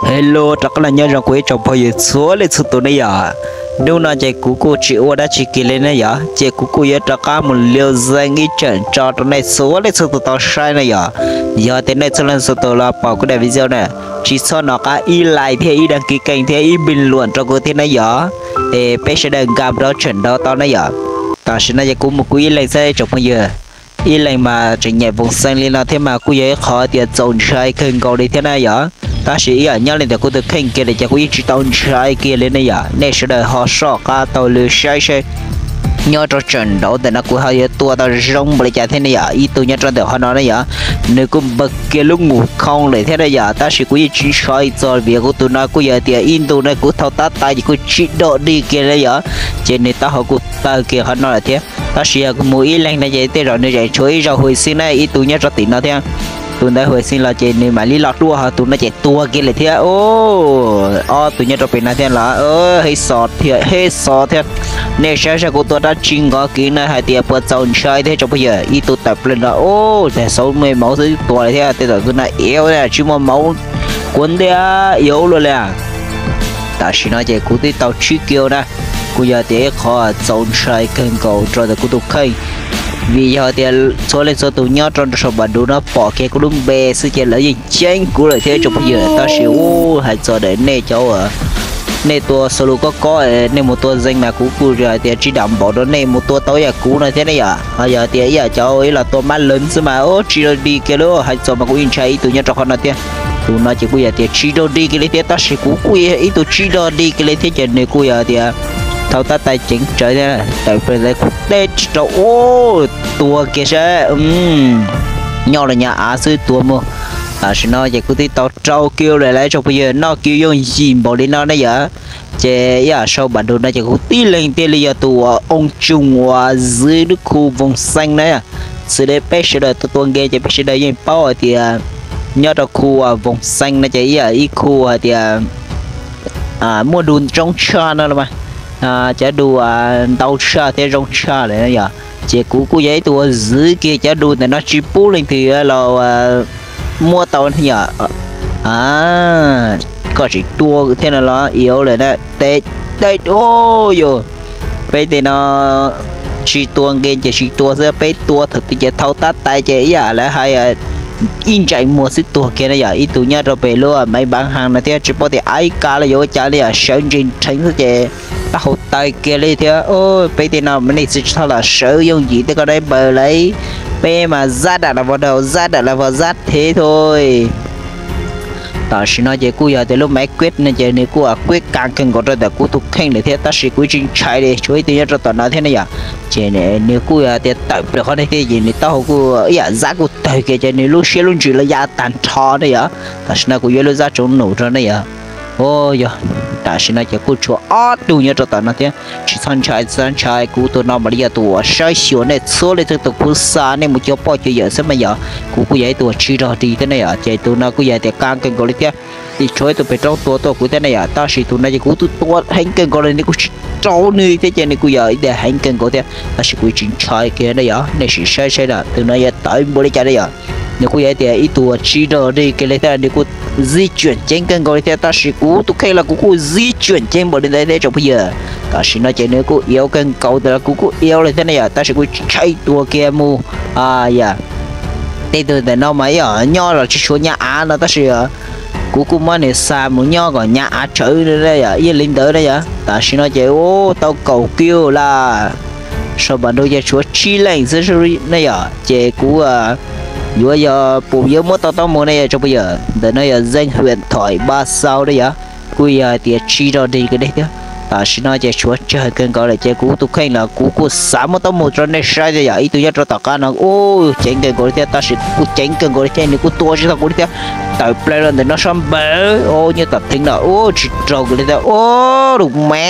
Hello, rov qab los nyob zoo kuv ib tsoom phooj ywg txhua leej txhua tus ne yom. Hnub no ces kuv kuj tsis ua dab tsi kiag li ne yom, ces kuv kuj yuav rov qab mus liu zeej ib tseem tso rau nej txhua leej txhua tus tau saib ne yom. Yog tias nej txhua leej txhua tus los pom kuv daim video na, tsis txhob nco qab ib like thiab ib đăng ký kênh thiab ib bình luận rau kuv thiab ne yom. Es peb sawv daws nkag rau tseem nraud tau ne yom. Tam sim no ces kuv mus kuv ib leeg xwb tsoom phooj ywg. Ib leeg mas tseem nyaim Voos Xees li no thiab mas kuj yog ib qho tias txaus ntshai kawg nkaus li thiab na yom. Tab sis ib yam nyob li ntawm kuv tus kheej kiag lawm ces kuv yeej tsis tau ntshai kiag li ne yom. Nej sawv daws ho soj qab taug lw saib seb nyob rau tseem nraud ntawm no kuv ho yuav tua tau zoo npaum li cas thiab ne yom. Ib tug nyob rau ntawm qhov no ne yom, nws kuj npawg kiag lub ngum khoo lawm thiab ne yom, tab sis kuv yeej tsis ntshai txog vim kuv tus no kuj yog tias ib ntu no kuv thau tab tais ces kuj tsis dog dig kiag li yom, ces nws taub hau kuj tawg kiag qhov no lawm thiab. Tab sis yog kuv mus ib leeg no ces tej zaum nws tseem tshuav ib zaug huv xeeb na, ib tug nyob rau tim no thiab. Tus ntawd huv xeeb los ces nws mam li los dua, ho tus no ces tuag kiag lawm thiab. Ob tug nyob rau pem no thiab los, hej xos thiab, hej xos thiab. Nej saib saib kuv tua dab tsi nkaus kiag no hais tias puas txaus ntshai thiab tsoom phooj ywg. Ib tug tawm plaws no, ub, tag xauv me mauv xwb tuag lawm thiab. Tej zaum tus no iab tsis muaj mauv, kuv ntiab iab luaj li. Tam sim no ces kuv twb tau tsib kiv na, kuj yog tias ib qho txaus ntshai kawg nkaus rau ntawm kuv tus kheej. Vim yog tias txhua leej txhua tus nyob rau nram saum npam dub no pom kiag kuv lub npe xwb ces lawv yeej ceeb kuv lawm thiab tsoom phooj ywg. Tab sis ub, hais txog ntawm nej cov uas nej tua xo lus kob kob, nej mus tua zeej mas kuv kuj hais tias tsis dam npaum rau nej mus tua tau ib yam kuv no thiab ne yom. Ho yog tias ib yam cov ib los tua mab leej xwb mas ub tsis dog dig kiag li, hais txog mas kuv yeej ntshai ib tug nyob rau qhov no thiab. Tus no ces kuj yog tias tsis dog dig kiag li thiab, tab sis kuv kuj yog ib tug tsis dog dig kiag li thiab ces nws kuj yog tias thau tab tais ceev tsawv thiab tawm plaws ntawd kuv teb tsis rau, ub, tuag kiag saib. Nyob los nyob av xwb tuag mus. Tam sim no ces kuv twb tau rau kiv lawm lauj tsoom phooj ywg, noj kiv yooj yim npaum li no ne yom. Ces ib yam saum npam dub no ces kuv tib leeg thiaj li yog tus uas oo tsoog uas zwv lub khu Voos Xees na. Xws li peb sawv daws tua tua nkees ces peb sawv daws yeej paub hais tias nyob rau khu uas Voos Xees no ces ib yam ib khu hais tias muaj du zoo tshaj no los mas, cov du ntau tshaj thiab zoo tshaj lawm yom. Ces kuv kuj yog ib tug uas zwv kiag cov du ntawm no tsis pub leej twg los muab tau yom. Koj tseem tua thiab no los iab lawm na. Tes, tes, yog peb tej no tsis tua nkees ces tsis tua xwb, peb tua thaum twg ces thau tab tais ces ib yam lawv hais ib ntsais muag xwb tuag kiag na yom. Ib tug nyob rau pem lub Maiv Npav Haas no thiab tsis paub tias aib kas los yuav ua cas li yom, sawv ntsees rheev xwb ces taub hau tawg kiag li thiab. Peb tej no mas nej tsis txhob los sawv yooj yim tej ko dab npaws lauj, peb mas zab dam los vos daus, zab dam los vos zab thev thôi. Tam sim no ces kuj yog tias lub Maiv Kuib no ces nws kuj kuib kas kawg nkaus rau ntawm kuv tus kheej lawm thiab, tab sis kuv tsis ntshai li, tshuav ib tug nyob rau tom no thiab ne yom. Ces nws kuj yog tias tawm plaws qhov no thiab ces nws taub hau kuj ib yam zab kuj tawg kiag ces nws lub siab lub ntsws los ya tag nrho ne yom. Tam sim no kuv yuav lub zab tsoov num rau ne yom. Yog, tam sim no ces kuj tshuav ob tug nyob rau tom no thiab, tsis txhob ntshai, tsis txhob ntshai, kuv tus no mam li yog tus uas saib xyuas nej txhua leej txhua tus, kuv xa nej mus cuag poj cuag yawm xwb mas yom. Kuv kuj yog ib tug uas tsis dog dig thiab ne yom, ces tus no kuj yog tias kas kawg nkaus li thiab. Ces tshuav ib tug pem roob tua tuaj kuv thiab ne yom, tab sis tus no ces kuv twb tua heev kawg nkaus li, nws kuj tsis raug nws thiab ces nws kuj yog ib tiag heev kawg nkaus thiab, tab sis kuv tsis ntshai kiag ne yom. Nej sim saib saib na, tus no yog tawv npaum li cas ne yom. Nws kuj yog tias ib tug uas tsis dog dig kiag li thiab, nws kuj zib cuam ceev kawg nkaus li thiab, tab sis kuv tus kheej los kuv kuj zib cuam ceev npaum li ntawd thiab tsoom phooj ywg. Tam sim no ces nws kuj iab kawg nkaus tias los kuv kuj iab li thiab ne yom, tab sis kuv ntshai tuag kiag mus. Yam, tej tug ntawm no mas ib yam nyob los tsis tshuav nyab av no tab sis kuv kuj muab nws xa mus nyob kom nyab av tsawv yom, ib yam li ntawd na yom. Tam sim no ces ub tau kaum kiv lawm, saum npam dub ces tshuav tsib leej xwb ne yom, ces kuv yuav yog puas yuav muab tau taub mus ne yom tsoom phooj ywg. Ntawm no yog zeej hwm thoim npaj xau ne yom, kuj yog hais tias tsis dog dig kiag li thiab. Tam sim no ces tshuav tsawg kawg nkaus lawm ces kuv tus kheej los kuv kuj xav muab taub mus rau nej saib tias yog ib tug nyob rau tom qab no ub ceev kawg nkaus li thiab, tab sis kuj ceev kawg nkaus li thiab, nws kuj tua tsis tau kuv li thiab. Tawm plaws los ntawm no sab npawg, ub nyob tom theeb no ub tsis raug kiag li thiab, ub lus me